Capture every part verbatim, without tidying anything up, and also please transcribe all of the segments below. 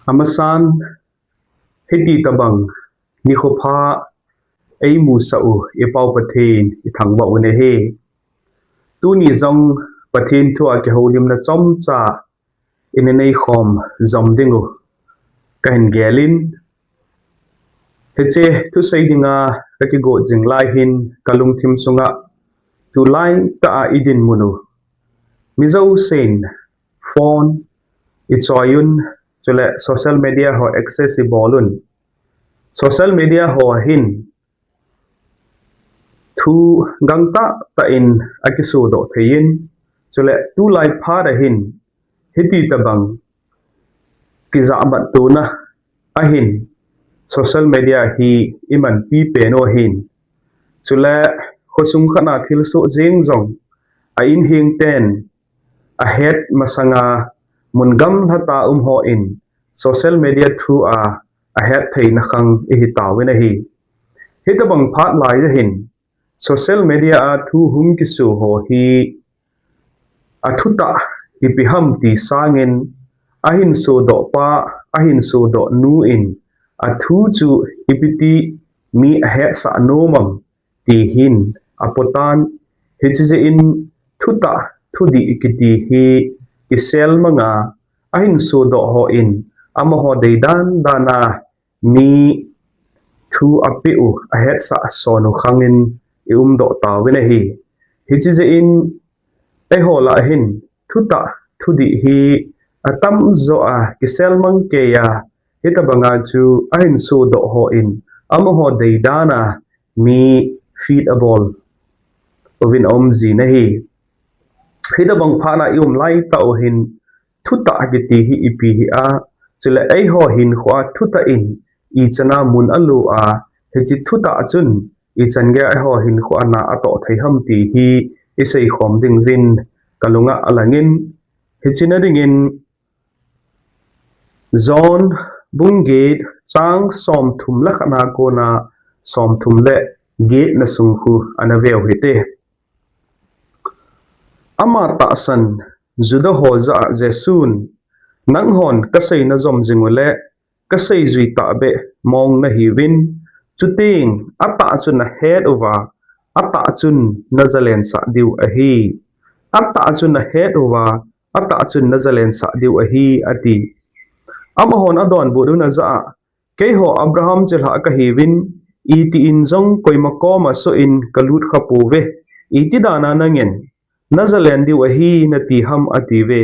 Amasan, hiti tabang nikho pha eimusah u i Pau Pathen i thangvah u ahi. Tuni jong Pathen thu a kihoulimna chomcha i nei khom jom ding u kahin gelin, hiche thusei dinga ka kigot jing lai hin ka lungthim sunga tulai tah a i dinmun u, mi jousen phone i choi un, chule social media ho access i bol un. Social media ho hin thu gangtah tah in akisodoh thei in, chule tulai phat a hin hiti tabang kijahmat tona ahin social media hi i manpi pen u ahin. Chule khosung khat a thilsoh jeng jong a inheng ten ahet masanga mun gamlhat a um hon social media through a ahet theina khang ihi tauvin ahi. Hitabang phat lai a hin social media a thu hung kiso ho hi a thutah ipi ham ti sangin, ahin sodoh pa, ahin sodoh nu in a thu chu ipi ti mi ahetsah nom am ti hin apotan, hiche jeh in thutah thudih kiti hi kisel manga ahin sodoh hon amaho deidan dan a mi thu apeh u ahetsah son u khangin i umdoh tauvin ahi. Hiche jeh in eiho lah a hin thutah thudih hi atamjo a kisel mang kei a, hitabanga chu ahin sodoh hon amaho deidan a mi feed abol uvin aum jin ahi. Hitabang phat a i um lai tah u hin thutah kiti hi ipi hia, chule eiho hinkho a thutah in ichan a mun alo a, hiche thutah chun ichan gei a eiho hinkho a na atoh thei ham ti hi i seikhom ding uvin ka lung a alangin, hiche na dingin John bung get chang somthum le khat na kona somthum le get na sung khu ana veu hite. Ama tahsan Juda ho jah a Jesun, "Nanghon kasei najom jing u le kasei jui tahbeh mong nahiuvin, chuteng atah chu nahet uva, atah chun najalensah diu ahi. Atah chu nahet uva, atah chun najalensah diu ahi," ati. Amahon adonbut un ajah a, "Keiho Abraham chilhah kahiuvin, itin jong koima koma soh in kalut khapouve. Iti dan a nangin najalen diu ahi nati ham?" atiuve.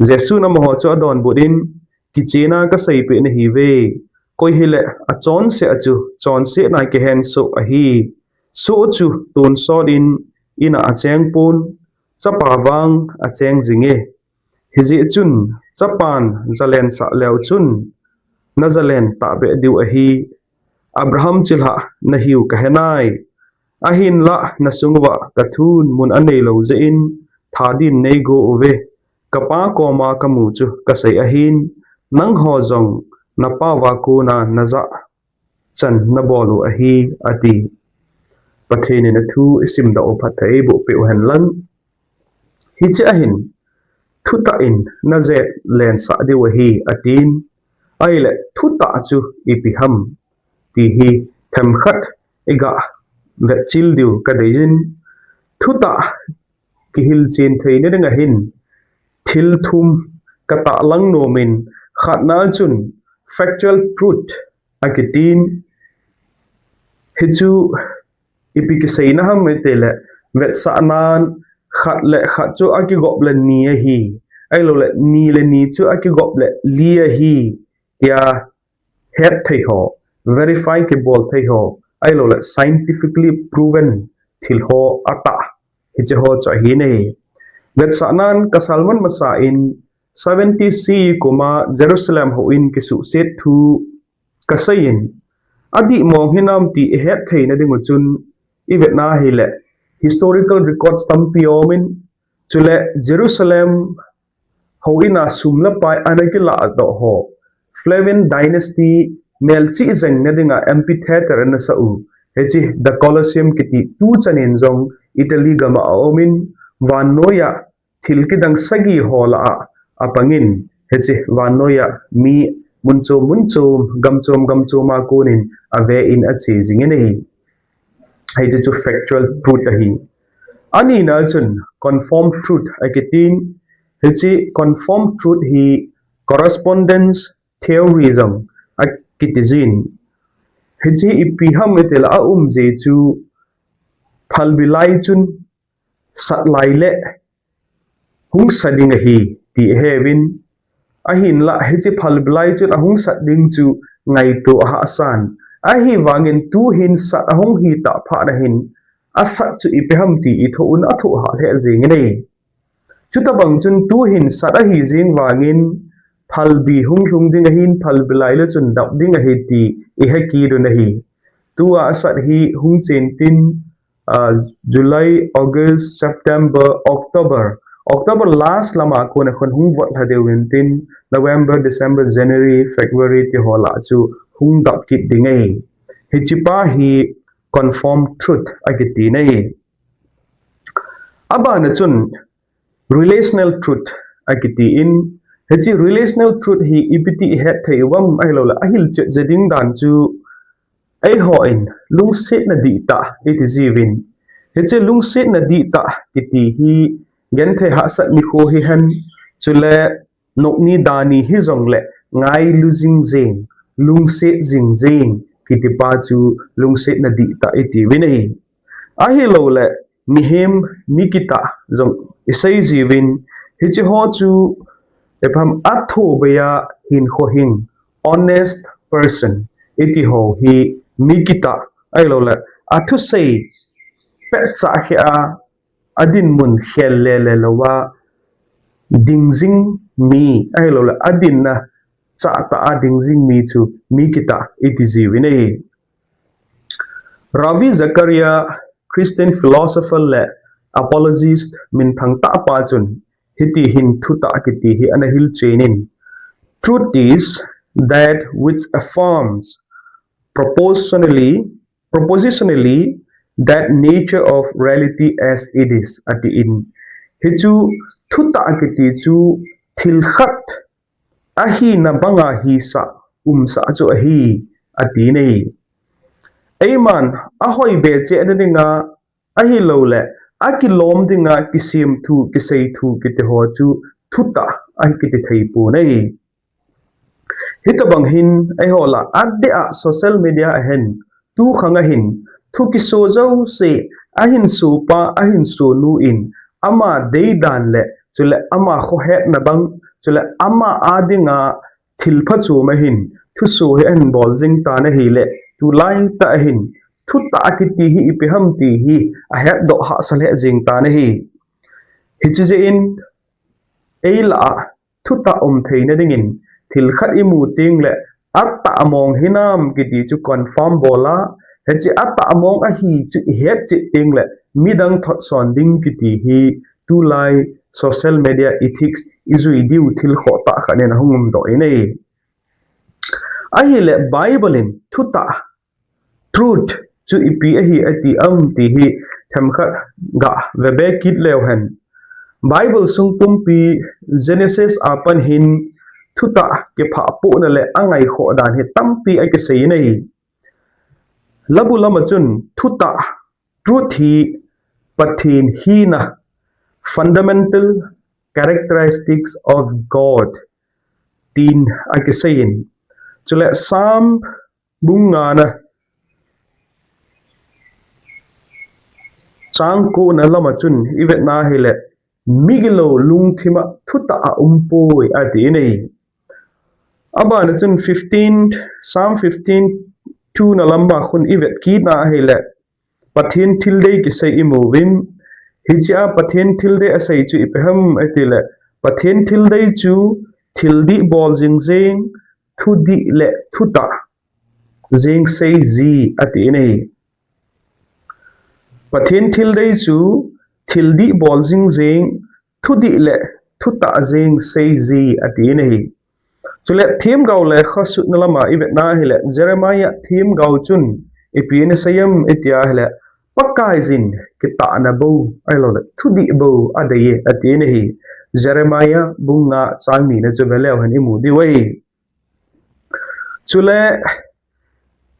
Jesun amaho chu adonbut in, "Kichen a kaseipeh nahiuve, koi hileh achonse a chu chonsetna kihensoh ahi. Soh chu tonsot in in a acheng pon, chapa vang acheng jinge. Hijeh chun chapan jalensah leu chun najalen tahbeh diu ahi. Abraham chilhah nahiu kahenai. Ahinlah nasung uva kathun mun aneilou jeh in tha din neigo uve. Kapa koma kamu chu kasei ahin, nangho jong napa uva kona najah chan nabol u ahi," ati. Pathen in athu isimdoh u phatthei eiboh peh u hen lang. Hiche a hin, "Thutah in najalensah diu ahi," atin. Ahileh thutah chu ipi ham ti hi themkhat iga vetchil diu kadei in, thutah kihilchen theina ding a hin thil thum katahlang nom in, khatna chun factual truth akitin, hichu ipi kiseina ham itileh, vetsahnan khat le khat chu akigop le ni ahi, ahilouleh ni le ni chu akigop le li ahi, tia hetthei ho, verify kibol thei ho, ahilouleh scientifically proven thil ho atah, hiche ho chu ahi nei. Vetsahnan kasal man masa in seventy C E kuma Jerusalem houin kisuhset thu kasei in, adih mong hinam ti ihet theina ding u chun, ivetna hileh historical records tampi aum in, chule Jerusalem houin a sum le pai ana kiladoh ho, Flavian dynasty melchih jengna dinga amphitheater ana sah u, hiche the Colosseum kiti tuchan in jong Italy gam a aum in, vannoi a thil kidang sagi ho lah a apang in, hiche vannoi a mi mun chom mun chom, gam chom gam chom a konin ave in ache jingin ahi. Hiche chu factual truth ahi. Anina chun conformed truth akitin, hiche conformed truth hi correspondence theory jong akiti jin. Hiche ipi ham itile aum jeh chu phalbi lai chun sat lai le hung sa ding ahi ti aheuvin, ahinla hiche phalbi lai chun ahung sat ding chu ngaito ahahsan. Ahivangin tuhin sat ahung hi tah phat nahin, asat chu ipi ham ti ithoh un athoh hah lheh jengin ahi. Chutabang chun tuhin sat ahi jeng vangin phalbi hung lhung ding ahin, phalbi lai le chun dap ding ahi ti ihe kit un ahi. Tua asat hi hung chen tin, ah, July, August, September, October, October last lama kona khun hung vot lha deuh intin, November, December, January, February ti ho lah chu hung dap kit ding ahi. Hichepa hi conformed truth akitin ahi. Abana chun relational truth akitin, hiche relational truth hi ipi ti ihet thei uvam ahilouleh ahilchet je ding dan chu eihon lungsetna dihtah iti jiuvin. Hiche lungsetna dihtah kiti hi genthei hahsat nikho hihen, chule nokni dani hijongle ngailu jing jeng, lungset jing jeng kitipa chu lungsetna dihtah itiuvin ahi. Ahilouleh mihem mi kitah jong isei jiuvin, hiche ho chu ipi ham, athu beiya hinkho hing, honest person iti ho hi mi kitah ahilouleh athusei petcha kheh a, adinmun khel lele louva ding jing mi ahilouleh adinna chahtah a ding jing mi chu mi kitah iti jiuvin ahi. Ravi Zacharias, Christian philosopher le apologist minthang tahpa chun hiti hin thutah kiti hi ana hilchen in, "Truth is that which affirms propositionally, propositionally that nature of reality as it is," atin. Hichu thutah kiti chu thil khat ahina banga hisah, umsah chu ahi, atin ahi. Eiman ahoi be cheh na dinga ahilouleh akilom dinga kisemthu, kiseithu kiti ho chu thutah akiti thei pon ahi. Hitobang hin eiho lah adeh a social media a hin, tukhang a hin thu kiso jouse, ahin sopa, ahin sonu in ama deidan le chule ama khohetna bang, chule ama a dinga thil phachom a hin thuso hi ahin bol jing tan ahile, tulaitah a hin thutah kiti hi ipi ham ti hi ahetdoh hahsa lheh jing tan ahi. Hiche jeh in eilah a thutah um theina dingin thil khat imu tengle atah mong hinam kiti chu confirm bol a, hiche atah mong ahi chu ihet chet tengle midang thotson ding kiti hi tulai social media ethics ijui diu thil khoh tah khat in ahung umdoh in ahi. Ahile Bible in thutah, truth chu ipi ahi ati am ti hi themkhat gah vebe kit leu hen. Bible sung pumpi Genesis a pat hin thutah kiphah pohna le angaikhoh dan hi tampi akisei in ahi. Labu lama chun thutah, truth hi Pathen hina, fundamental characteristics of God, tin akisei in. Chule Psalm bung ngana chang kona lama chun ivetna hile, migilou lungthima thutah aumpoi atin ahi. Abana chun fifteen, Psalm fifteen two na lama khun ivet kitna ahile, Pathen thildei kisei imuvin, hichea Pathen thildei asei chu ipi ham atile, Pathen thildei chu thildih bol jing jeng, thudih le thutah jeng sei ji atin ahi. Pathen thildei chu thildih bol jing jeng, thudih le thutah jeng sei ji atin ahi. Chule themgao lekha sutna lama ivetna hile, Jeremiah themgao chun ipi ana sei em itia hile, Pakaiyin kitahna bou ahiloule thudih bou adeiye atin ahi. Jeremiah bung nga chang ni na chu veleu hen imu diu ahi. Chule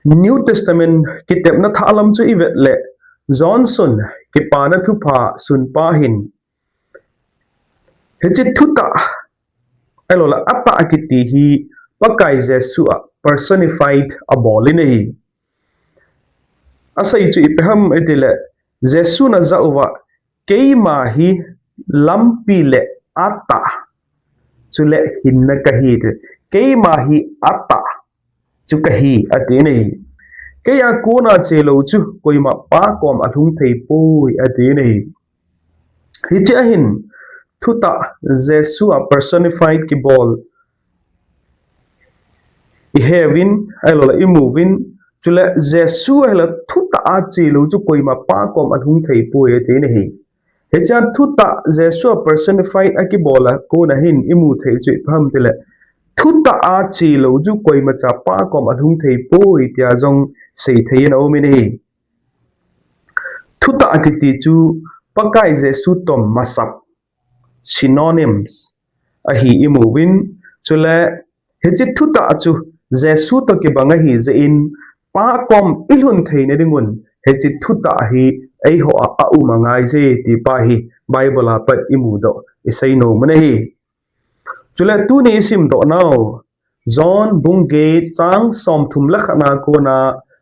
New Testament kitepna thah lam chu i vet le, Johnson kipana thupha sunpa hin, hiche thutah, ahilouleh atah kiti hi Pakai Jesu a personified a bol in ahi. Asei chu ipi ham iti le, Jesu na ja uva, keima hi lampi le atah, chule hinna kahi ti. Keima hi atah chu kahi, ati in ahi. Kei a kona chelou chu koima Pa kom a lhung thei poi, ati in ahi. Hiche a hin thutah Jesu a personified kibol i heuvin, ahilouleh i muvin, chule Jesu ahile thutah a chelou chu koima Pa kom a lhung thei poi, ati in ahi. Hiche a thutah Jesu a personified a kibol a kona hin i mu thei chu ipi ham iti le, thutah a chelou chu koimacha Pa kom a lhung thei poi tia jong sei thei in a um in ahi. Thutah kiti chu Pakai Jesu toh masap, synonyms, ahi i muvin, chule hiche thutah chu Jesu toh kibang ahi jeh in, Pa kom i lhun theina dingun hiche thutah hi eiho a a um angai je ti pa hi Bible a pat i mudoh, i sei nom u ahi. Chule tuni i simdoh nau, John bung get chang somthum le khat na kona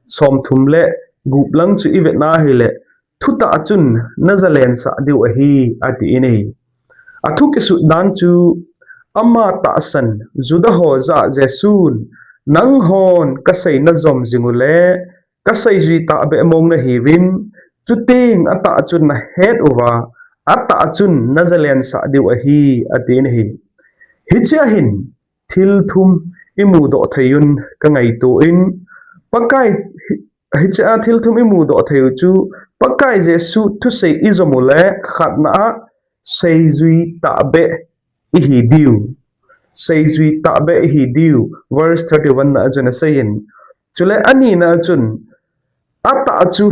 somthum le gup lang chu i vet na hile, thutah chun na jalensah diu ahi, ati in ahi. A thu kisut dan chu, ama tahsan Juda ho jah a Jesun, nanghon ka sei na jom jing u le, ka seijui tahbeh mong na hiuvin, chuteng atah chun na het uva, atah chun na jalensah diu ahi, ati in ahi. Hiche a hin thil thum i mudoh thei un ka ngaito in, Pakai, hiche a thil thum i mudoh thei u chu, Pakai Jesu thusei i jom u le khatna a seijui tahbeh i hi diu. Seijui tahbeh i hi diu. Verse thirty-one na a chun asei in. Chule anina a chun, atah chu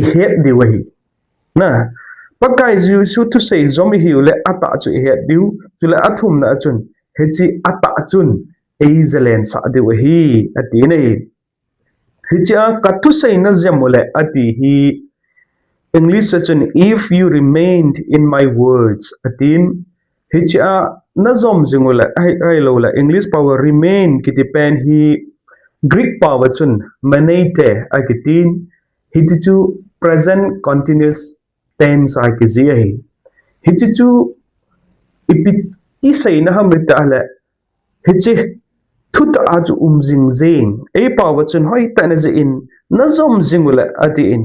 i het diu ahi. Na, Pakai Jesu thusei jom i hiu le atah chu i het diu. Chule athumna a chun, hiche atah chun ei jalensah diu ahi, ati in ahi. Hiche a ka thusei na jom u le ati hi English a chun, "If you remained in my words," atin. Hiche a na jom jing u le, ahi, ahilouleh English pao a remain kiti pen hi Greek pao a chun menete akitin. Hiche chu present continuous tense a kijih ahi. Hiche chu ipi ti seina ham iti le, hiche thutah a chu um jing jing. Ei pao a chun hoitah na jih in, na jom jing u le, ati in.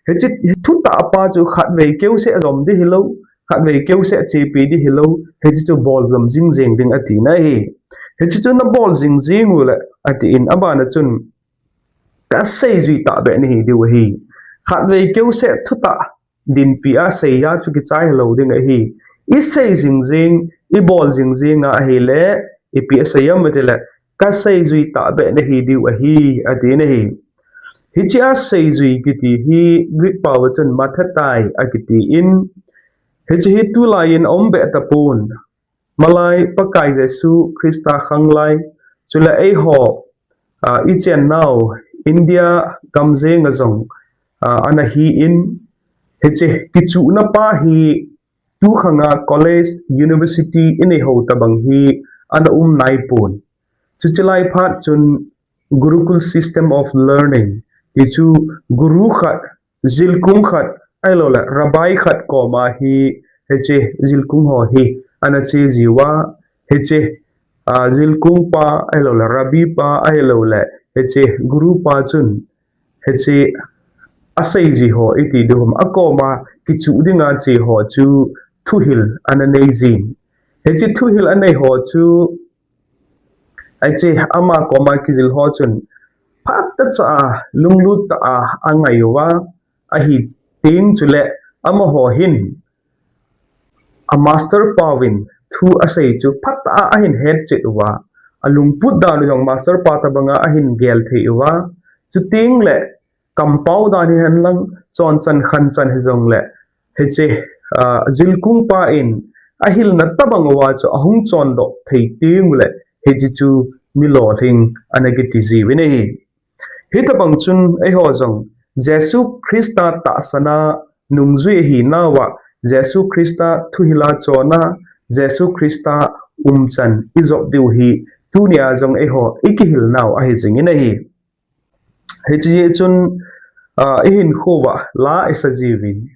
Hiche thutah pa chu khatvei keuseh jom di hilou, khatvei keuseh chepi di hilou, hiche chu bol jom jing jing ding ati na ahi. Hiche chu na bol jing jing u le, ati in, abana chun ka seijui tahbeh na hi diu ahi. Khatvei keuseh thutah dinpi a seiya chu kichai lou ding ahi. I sei jing jing, i bol jing jing a ahile, ipi asei em iti le, ka seijui tahbeh na hi diu ahi, ati na ahi. Hiche a seijui kiti hi Greek pao a chun mathetai akitin. Hiche hi tulai in a um beh tapon. Malai Pakai Jesu Christa khang lai, chule eiho, ah, i chen nau India gam jeng a jong, ah, ana hi in, hiche kichuhna pa hi tu khang a college, university i nei ho tabang hi ana um naipon. Chuche lai phat chun Gurukul system of learning, ti chu guru khat, jilkung khat, ahilouleh rabbi khat koma hi, hiche jilkung ho hi ana che jiuva, hiche, ah, jilkung pa, ahilouleh rabbi pa, ahilouleh hiche guru pa chun, hiche aseijui ho iti diu ham, akoma kichuh dinga che ho chu thuhil ana nei jin. Hiche thuhil anei ho chu, hiche ama koma kijil ho chun phatah cha a, lunglut tah a angai uva, ahi teng chule amaho hin a master paovin thu asei chu phatah a ahin hetchet uva, alungput dan u jong master pa tabanga ahin gel thei uva, chuteng le kampao dan hihen lang, chonchan khanchan hijongle, hiche, ah, jilkung pa in ahilna tabang uva chu ahung chondoh thei teng ule, hiche chu mi lolhing ana kiti jiuvin ahi. Hitabang chun eiho jong Jesu Christa tahsana nungjui ahinauva, Jesu Christa thuhila chonna, Jesu Christa umchan ijop diu hi tunia jong eiho ikihilnau ahi jingin ahi. Hiche chun, ah, ihinkhouva la isa jiuvin,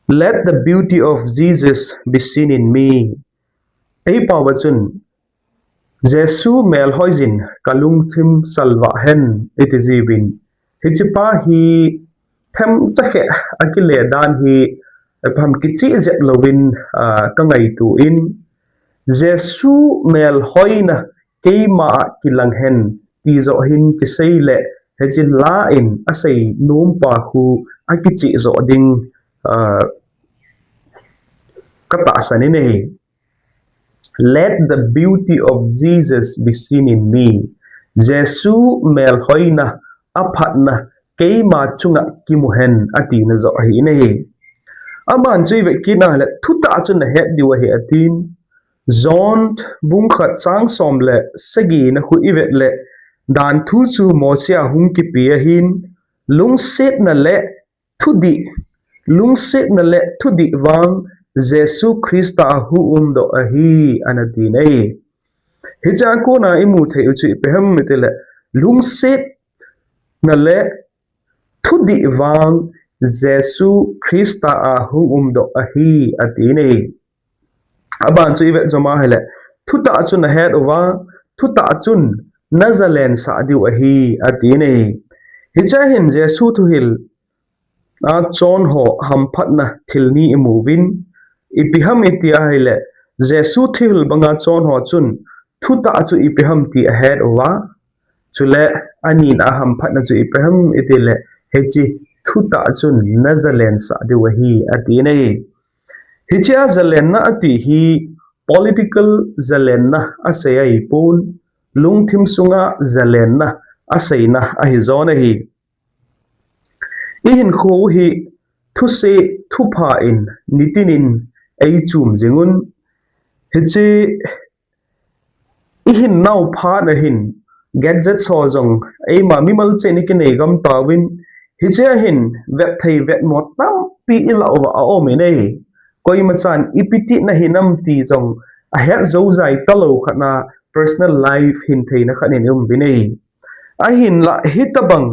"Let the beauty of Jesus be seen in me." Eipaova chun, "Jesu melhoijin kalungthim salvah hen," iti jiuvin. Hichepa hi themcha khe akile dan hi, eh, pam kichih jep louvin, ah, kangaito in, "Jesu melhoina keima a kilang hen," ti joh hin kisei le, hiche la in asei nompa khu akichih joh ding, ah, katahsan in ahi. "Let the beauty of Jesus be seen in me." Jesu melhoina, aphatna keima chunga kimu hen atina joh ahi in ahi. Aban chu ivet kit le thutah chu nahet diu ahi atin. John bung khat chang som le sagi na khu ivet le, danthu chu Mose a hung kipe ahin, lungsetna le thudih, lungsetna le thudih vang Jesu Christa a hung umdoh ahi, ana ti in ahi. Hichea kona imu thei u chu ipi ham iti le, lungsetna le thudih vang Jesu Christa a hung umdoh ahi, ati in ahi. Aban chu ivet jom a hile, thutah chun nahet uva, thutah chun najalen sah diu ahi, ati in ahi. Hichea hin Jesu thuhil a chon ho hamphatna thil ni imu uvin, ipi ham iti ahile, Jesu thuhil banga chon ho chun thutah chu ipi ham ti ahet uva, chule anina hamphatna chu ipi ham iti le, hiche thutah chun najalen sah diu ahi, ati in ahi. Hichea jalenna ati hi political jalenna asei ahipon, lungthim sunga jalenna aseina ahi jong ahi. Ihinkho hi thusei thupha in nitin in eichum jingun, hiche ihinnau phat a hin gadget ho jong eima mimal cheh in ikinei gam tauvin, hichea hin vetthei vetmo tampi ilah uva aum in ahi. Koima chan ipi ti nahi nam ti jong ahet jou jai talou khat na personal life hintheina khat in ium uvin ahi. Ahinlah hitabang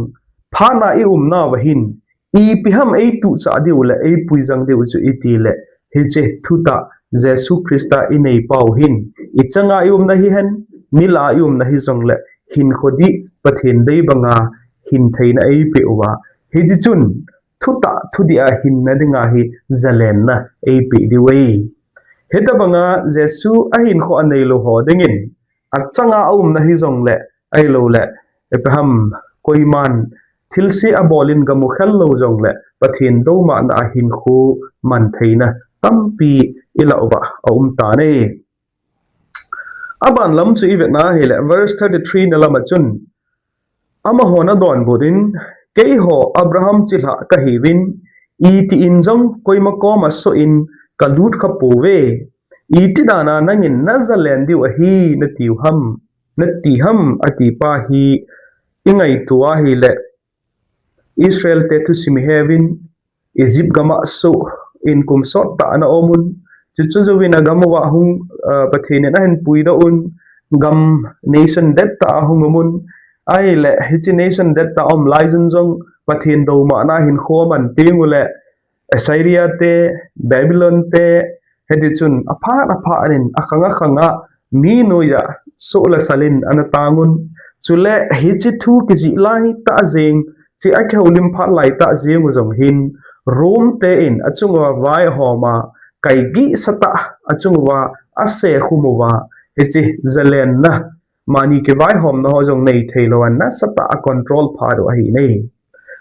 phat na iumnauva hin ipi ham eituh chah diu le eipui jang diu chu iti le, hiche thutah Jesu Christa inei pau hin ichanga iumna hihen, milah a iumna hijongle hinkho dih Pathen dei banga hintheina eipeh uva, hiti chun thutah thudih a hinna dinga hi jalenna eipeh diu ahi. Hitabanga Jesu ahinkho aneilou ho dingin achanga aumna hijongle, ahilouleh, ipi ham, koiman thilse abol in gamu khel lou jongle Pathen doumahna a hinkho mantheina tampi ilah uva aum tan ahi. Aban lam chu ivet na hile, verse thirty-three na lama chun, amahon adonbut in, keiho Abraham chilhah kahiuvin, iti in jong koima koma soh in kalut khapouve. Iti dana nangin najalen diu ahi natiu ham, nati ham, ati pa hi ingaito a hile, Israel te thusim iheuvin, Egypt gama soh in kum sottah ana umun, chuche jouvin agam uva hung, ah, Pathen in ahin puidoh un, gam nation dettah a hung umun, ahile hiche nation dettah a um lai chun jong Pathen doumahna hinkho aman teng ule, Assyria te, Babylon te, hiti chun aphat aphat in akhang akhang a mi noiya soh le sal in ana tangun. Chule hiche thu kijih laitah jeng, hiche akihoulim phat laitah jeng u jong hin Rome te in achung uva vaihom a, kaigihsa tah achung uva asekhum uva, hiche jalenna, mani kivaihomna ho jong neithei lou a nasatah a control phat u ahi in ahi.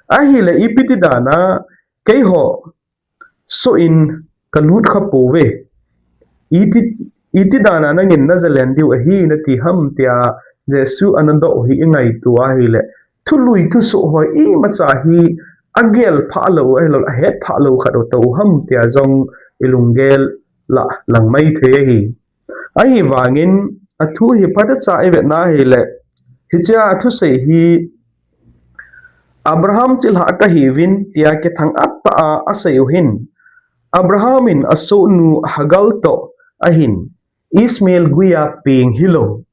Ahile ipi ti dana keiho soh in kalut khapouve. Iti, iti dana nangin najalen diu ahi nati ham tia Jesu anadoh u hi ingaito a hile, thului thusoh ho imacha hi agel phah lou, ahilou, ahet phah lou khat u tou ham tia jong ilunggel lah lang maithei ahi. Ahivangin athu hi phatecha ivetna hile, hichea athusei hi Abraham chilhah kahiuvin tia kithang-at tah a asei u hin, Abraham in asohnu Hagar toh ahin Ishmael guia peng hilou,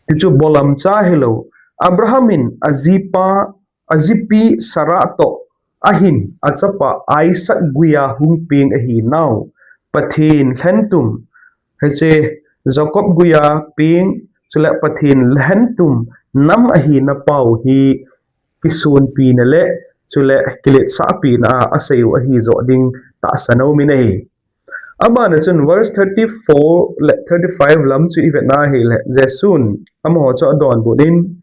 tichu bolamcha hilou, Abraham in ajipa, ajipi Sarah toh ahin achapa Isaac guia hung peng ahinau, Pathen lhentum, hiche Jacob guia peng, chule Pathen lhentum nam ahina pau hi kisonpina le chule kiletsahpina a asei u ahi joh ding tahsan aumin ahi. Abana chun verse thirty-four le thirty-five lam chu ivetna hile, Jesun amaho chu adonbut in,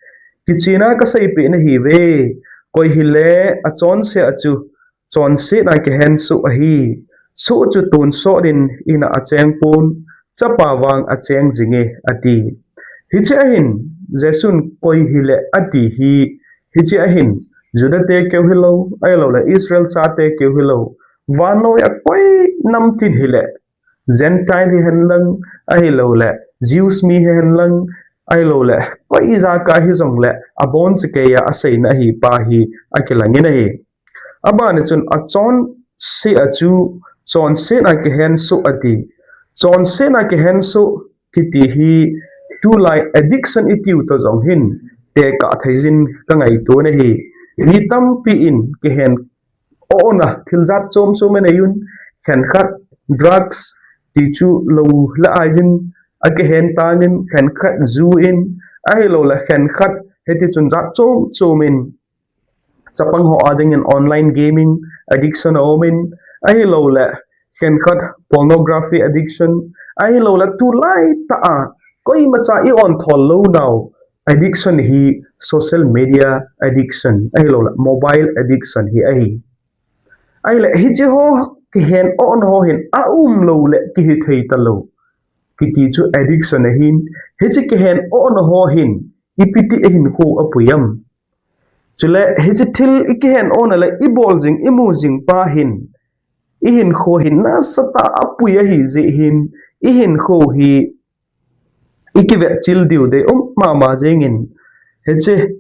kichena kaseipeh nahiuve, koi hile achonse a chu chonsetna kihen soh ahi, soh chu tonsot in ina acheng pon, chapa vang acheng jinge, ati. Hichea hin Jesun koi hile ati hi, hichea hin Juda te keu hilou, ahiloule Israel chate keu hilou, vannoi a koi namtin hile, Gentile hihen lang, ahiloule Jews mi hihen lang, ahiloule koi ijakai hijongle, abonchakei a aseina ahi pa hi akilangin ahi. Abana chun achonse a chu chonsetna kihen soh ati. Chonsetna kihen soh kiti hi tulai addiction itiu toh jong hin tekah theijin kangaito nahi. Mi tampi in kihen ohna thil jat chom chom anei un, khenkhat drugs, tichu lou le aijin akihen tangin, khenkhat ju in, ahiloule khenkhat hitichun jat chom chom in, chapang ho adingin online gaming addiction aumin, ahiloule khenkhat pornography addiction, ahiloule tulai tah a koimacha i-on thol lounau addiction hi social media addiction, ahiloule mobile addiction hi ahi. Ahile hiche ho kihen ohna ho hin aumlou le kihithei talou kiti chu addiction ahin, hiche kihen ohna ho hin ipiti ahinkho apui am? Chule hiche thil ikihen ohna le ibol jing, imu jing pa hin ihinkho hin nasatah a apui ahi jeh hin, ihinkho hi ikivetchil diu deium mama jengin, hiche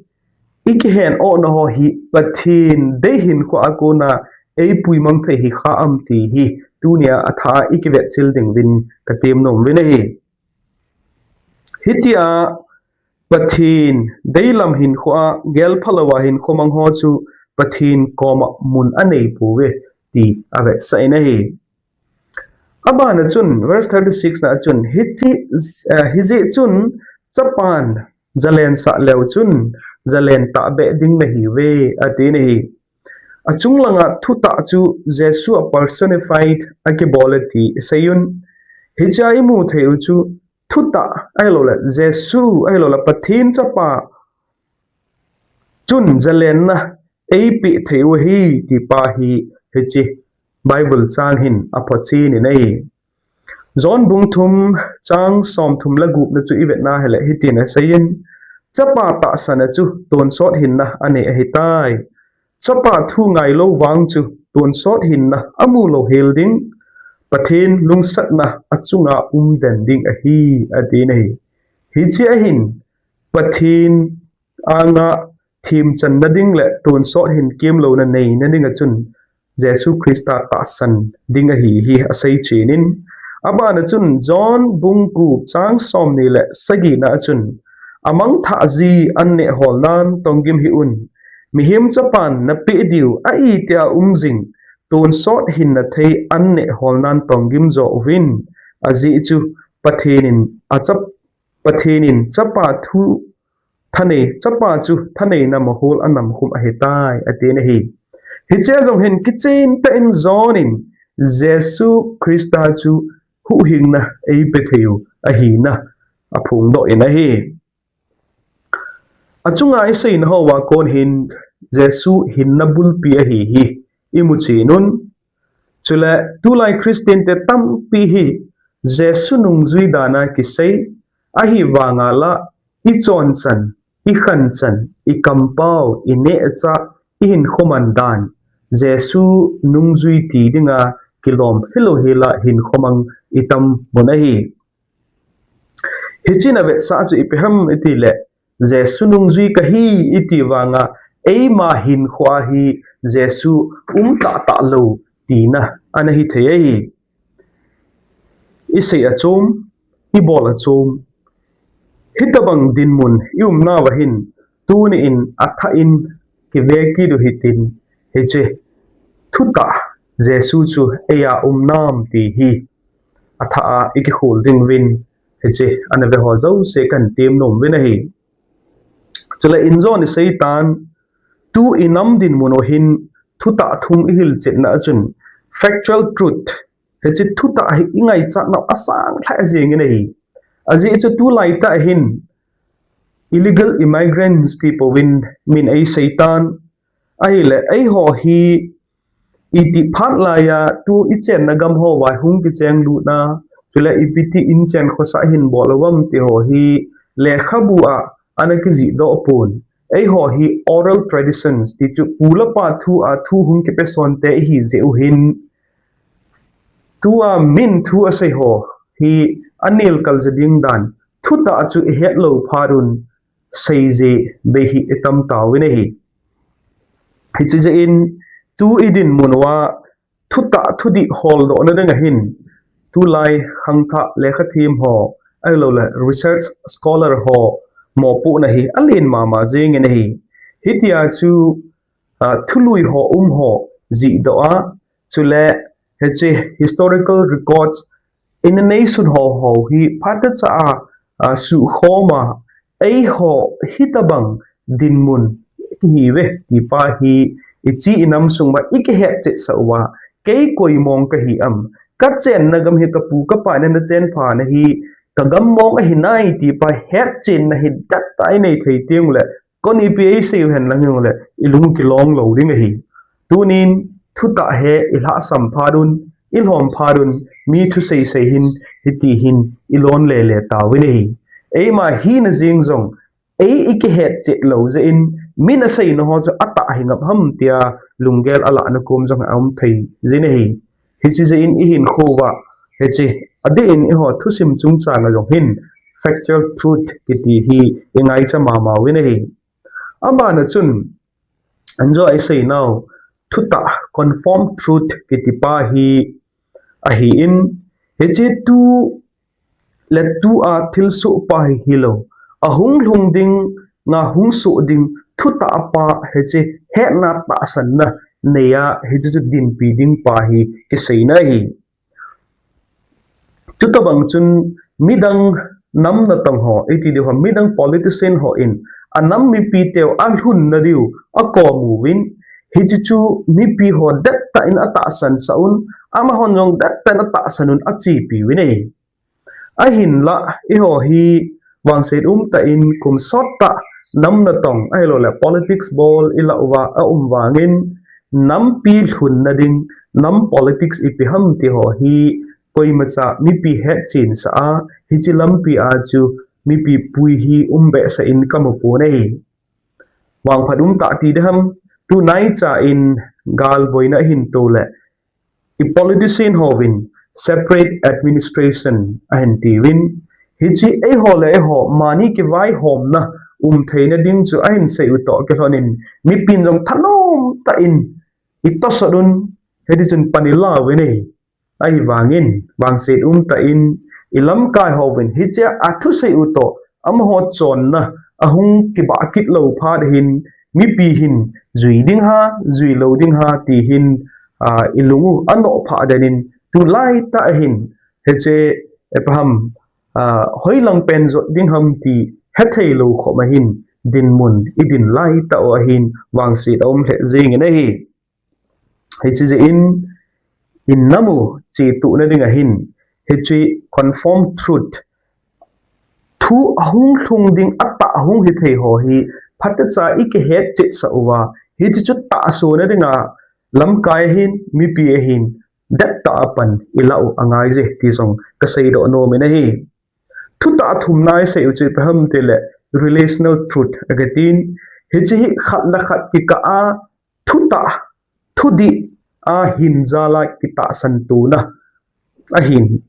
ikihen ohna ho hi Pathen deihinkho a kona eipui mang thei hikha am ti hi tunia athah a ikivetchil dinguvin katem nom uvin ahi. Hitia Pathen deilam hinkho a, gelphalouva hinkho mang ho chu Pathen koma mun aneipouve ti avetsah in ahi. Abana chun verse thirty-six na chun, hiti, hijeh chun chapan jalensah leu chun jalen tahbeh ding nahiuve, atin ahi. Achung langa thutah chu Jesu a personified akibol e ti iseiyun. Hichea imu thei u chu thutah ahiloule Jesu ahiloule Pathen chapa chun jalenna eipeh thei u ahi ti pa hi hiche Bible chang hin aphochen in ahi. John bung thum chang somthum le gupna chu ivetna hile hitin aseiyin, chapa tahsan a chu tonsot hinna anei ahitai. Chapa thu ngailou vang chu tonsot hinna amu louhel ding, Pathen lungsatna achunga umden ding ahi, atin ahi. Hichea hin Pathen anga themchanna ding le tonsot hin kemlouna neina dinga chun Jesu Christa tahsan ding ahi hi aseichen in, abana chun John bung gup chang somni le sagina a chun, amangthah ji anneh holnan tonggim hih un. Mihem chapan napeh diu a itia umjing tonsot hinna thei anneh holnan tonggim jo uvin, ajeh chu Pathen in achap Pathen in chapa thu thanei, chapa chu thaneina mahol anamkhum ahitai, atin ahi. Hichea jong hin kichen tah in John in Jesu Christa chu huhhingna eipe thei u ahina aphongdoh in ahi. Achunga iseina hoa kon hin Jesu hinna bulpi ahi hi imuchen un. Chule tulai Christian te tampi hi Jesu nungjui dana kisei, ahivanga la ichonchan, ikhanchan, ikampau, ineocha, ihinkho man dan Jesu nungjui ti dinga kilom hilou hela hinkho mang itam mun ahi. Hichea avetsah chu ipi ham itile, Jesu nungjui kahi iti vanga, eima hinkhoa hi Jesu um tahtah lou tina ana hithei ahi. Isei achom, ibol achom. Hitobang dinmun iumnauva hin, tuni in athah in kivekit u hitin, hiche thutah Jesu chu eia um nam ti hi athah a ikikhol ding uvin, hiche ana veho jouse kahin temnom uvin ahi. Chule injon iseitan, tu inam dinmun u hin thutah thum ihilchetna a chun factual truth, hiche thutah hi ingaichat nau asang lheh jengin ahi. Ajeh chu tulaitah hin illegal immigrants ti pouvin min eiseitan, ahile eiho hi itih phat laiya tu ichenna gam hoa hung kicheng lutna, chule ipi ti in chen khosah hin bol uvem ti ho hi lekhabu a ana kijihdoh pon. Eiho hi oral traditions ti chu pu le pa thu a thu hung kipehsonte ihi jeh u hin, tua min thu asei ho hi anelkal ja ding dan, thutah chu ihet lou phat un seiji bei hi itam tauvin ahi. Hiche jeh in tu idinmun uva thutah thudih holdohna dinga hin, tulai khangthah lekhathem ho, ahilouleh research scholar ho mopohna hi alen mama jengin ahi. Hitia chu, ah, thului ho um ho jihdoh a, chule hiche historical records in a nation ho ho hi phatechaa, ah, suhkhoma, eiho hitobang dinmun kihiuve ti pa hi ichi inam sung uva ikihetchet sah uva, kei koi mong kahi am, kachenna gam hi kapu kapa in ana chenphana hi kagam mong ahi nai ti pa hetchenna hi dettah a inei thei teng uleh, koi in ipi eisei u henlang uleh, ilung kilong lou ding ahi. Tunin thutah hi ilhahsam phat un, ilhom phat un, mi thusei sei hin, hiti hin ilon lele tauvin ahi. Eima hina jeng jong, ei ikihetchet lou jeh in, min aseina ho chu atah hi ngap ham tia lunggel alahna kom jong aum thei jin ahi. Hiche jeh in ihinkho uva, hiche adeh in eiho thusim chungchanga jong hin factual truth kiti hi ingaicha mama uvin ahi. Abana chun, anjo iseinau, thutah, confirmed truth kiti pa hi ahin, hiche tu le tua thilsoh pa hi hilou, ahung lhung dinga hung soh ding thutah pa hiche hetna tahsanna neiya hiche chu dinpi ding pa hi kiseina ahi. Chutobang chun midang nam natong ho, iti diu ham, midang politician hon anam mipiteu alhunna diu akom uvin, hiche chu mipi ho dettah in atahsan sah un, amahon jong dettah in atahsan un achepi uvin ahi. Ahinlah, eiho hi vangset umtah in kum sottah nam natong, ahilouleh politics bol ilah uva aum vangin, nampi lhunna ding, nam politics ipi ham ti ho hi koimacha mipi hetchen sah a, hiche lampi a chu mipi pui hi um behseh in kamu pon ahi. Vangphat umtah ti ding ham, tunaicha in galboina ahin toleh, i politician hovin separate administration ahin tiuvin, hiche eiho le eiho mani kivaihomna um theina ding chu ahin sei u toh kilhon in, mipin jong thanom tah in itosot un, hitichun pan ila uvin ahi. Ahivangin, vangset umtah in, ilamkai hovin hichea athusei u toh, amaho chonna ahung kibah kit lou phat hin, mipi hin jui ding ham, jui lou ding ham ti hin, ah, ilung u anoh phah den in, tulaitah hin, hiche ipi ham, ah, hoilang pen jot ding ham ti hethei lou khop ahin, dinmun idin laitah u ahin, vangset aum lheh jengin ahi. Hiche jeh in, inam u chetuhna dinga hin, hiche confirmed truth, thu ahung lhung ding, atah ahung hithei ho hi phatecha ikihetchet sah uva, hiche chu tahsona dinga lamkai ahin, mipi ahin, dettah a pan ilah u angaije ti jong kaseidoh nomin ahi. Thutah athumna isei u chu ipi ham tileh, relational truth akitin, hiche hi khat le khat kikah a thutah, thudih a hinjal a kitahsan tona ahin,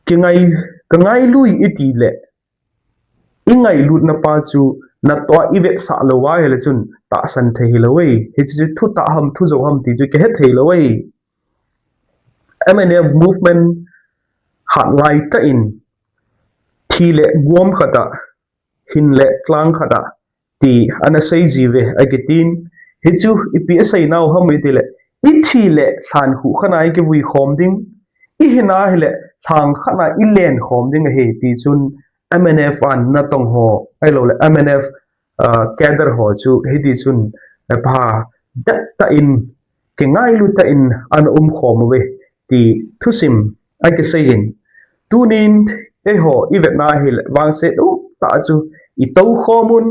kingai, kangailui itileh, i ngailutna pa chu natoh a i vetsah lou ahile chun tahsan thei hilou ahi. Hiche chu thutah ham thujou ham ti chu kihe thei lou ahi. M N F movement hat lai tah in thi le guam khat a, hin le tlang khat a ti ana sei jiuve akitin, hichu ipi asei nau ham itile, i thi le lhan khuh khat a i kivui khom ding, i hin ahile lhan khat a i len khom ding ahi ti chun M N F a natong ho, ahilou le M N F, ah, cadre ho chu hiti chun, eh, pha dettah in, kingailu tah in ana um khom uve ti thusim akisei in. Tunin eiho i vetna ahile vangset um tah chu i tou khom un,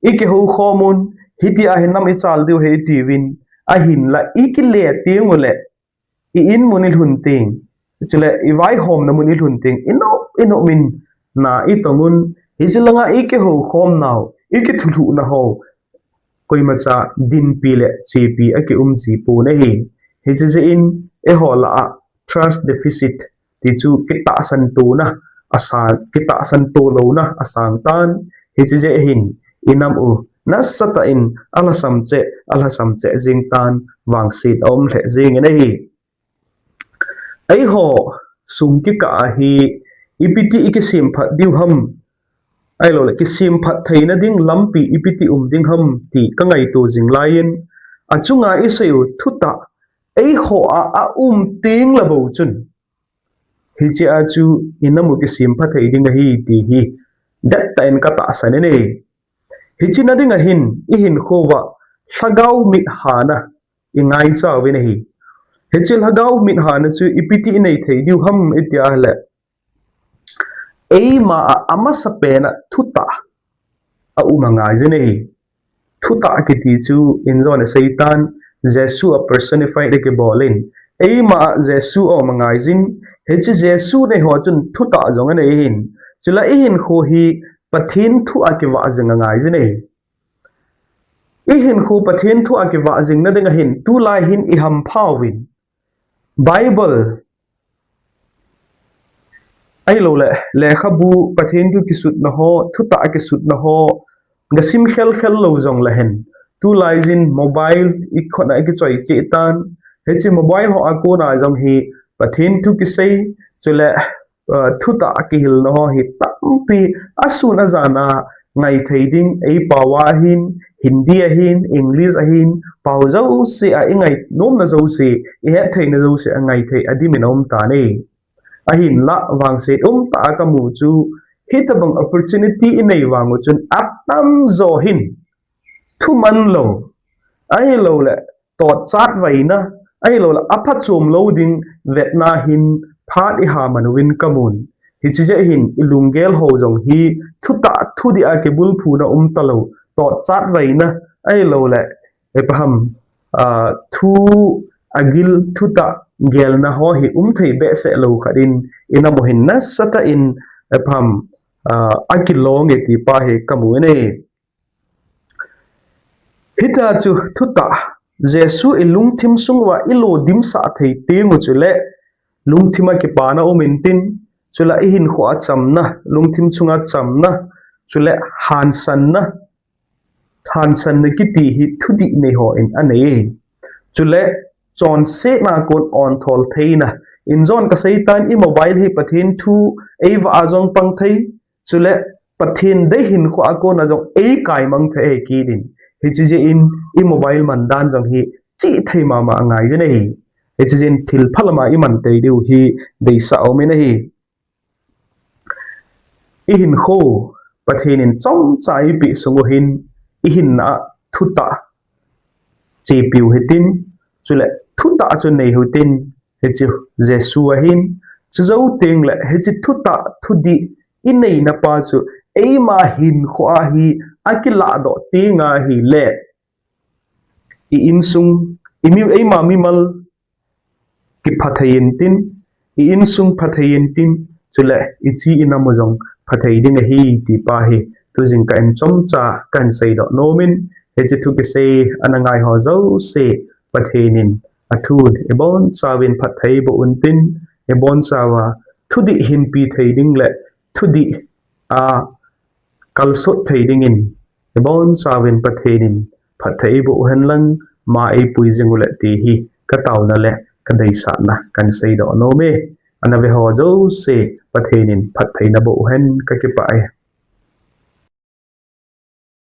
i kihou khom un, hiti ahin nam i chal diu ahi i tiuvin, ahinla i kile teng ule, i in mun i lhun teng, chule i vaihomna mun i lhun teng, i nop, i nop in na i tong un, hiche langa i kihou khom nau, i kithulhuh nau, koimacha dinpi le chepi akium ji pon ahi. Hiche jeh in eiho lah a trust deficit ti chu kitahsan tona asang, kitahsan to louna asang tan, hiche jeh hin i nam u nasatah in alhasam cheh, alhasam cheh jing tan, vangset aum lheh jing in ahi. Eiho sung kikah a hi ipiti i kisemphat diu ham, ahilou le kisemphat theina ding lampi ipiti um ding ham ti ka ngaito jing lai in, achunga i sei u thutah eiho a aum teng le bou chun, hiche a chu i nam u kisemphat thei ding ahi ti hi dettah in ka tahsan in ahi. Hiche na ding ahin i hinkho uva lhagao mit hana i ngaicha uvin ahi. Hiche lhagao mit hana chu ipiti i nei thei diu ham iti ahile, eima a amasapen a thutah aum angai jin ahi. Thutah kiti chu injong a Satan, Jesu a personified akibol in, eima a Jesu aum angai jin, hiche Jesu nei ho chun thutah jong anei in, chule i hinkho hi Pathen thu a kivah jing angai jin ahi. I hinkho Pathen thu a kivah jing na ding ahin, tulai hin i hampha uvin, Bible, ahilou le lekhabu, Pathen thu kisutna ho, thutah kisutna ho ga sim khel khel lou jong le hen, tulai jin mobile i khut a i kichoi cheh tan, hiche mobile ho a kona jong hi Pathen thu kisei, chule, ah, thutah kihilna ho hi tampi asun ajan a ngai thei ding, ei pao a hin, Hindi a hin, English a hin, pao jouse a i ngai nomna jouse, i het theina jouse a ngai thei adim in aum tan ahi. Ahinla vangset um tah a ka mu chu, hitobang opportunity i nei vang u chun atamjo hin thuman lou, ahilou le totchat vaina, ahilou le aphachom lou ding vetna hin phat i ha man uvin ka mun. Hiche jeh hin i lunggel ho jong hi thutah thudih a kibulphuna um talou, totchat vaina, ahilou le, eh, ipi ham, ah, thu agil thutah gelna ho hi um thei behseh lou khat in, i nam u hin nasatah in, eh, ipi ham, ah, akilong e ti pa hi ka mu in ahi. Hitia chu thutah, Jesu i lungthim sung uva i lodimsah thei teng u chule, lungthim a kipana um intin, chule i hinkho a chamna, lungthim chunga chamna, chule hansanna, hansanna kiti hi thudih nei ho in anei e. Chule chonsetna kon onthol theina, injong ka seitan i mobile hi Pathen thu ei vah a jong pang thei, chule Pathen dei hinkho a kona jong ei kaimang thei ahi kit in. Hiche jeh in i mobile man dan jong hi chihthei mama angai jin ahi. Hiche jeh in thil phalam a i man tei diu hi deisah aum in ahi. I hinkho Pathen in chomcha eipeh sung u hin, i hinna a thutah chepiu hitin, chule thutah chu nei hitin, hiche Jesu ahin, chujou teng le hiche thutah thudih i neina pa chu eima hinkho a hi akilah doh teng ahile, i insung, i mi, eima mimal kipha thei intin, i insung pha thei intin, chule i chi i nam u jong pha thei ding ahi ti pa hi tujing kah in chomcha kahin seidoh nom in, hiche thu kisei ana ngai ho jouse Pathen in athun i bonchauvin phatthei boh untin, i bonchauva thudih hinpi thei ding le thudih a kalsot thei dingin, ibonchauvin Pathen in phatthei eiboh uhen lang, ma eipui jing uleh ti hi kataona le kadeisahna kahin seidoh nom e. Ana veho jouse Pathen in phatthei naboh uhen, kakipah e.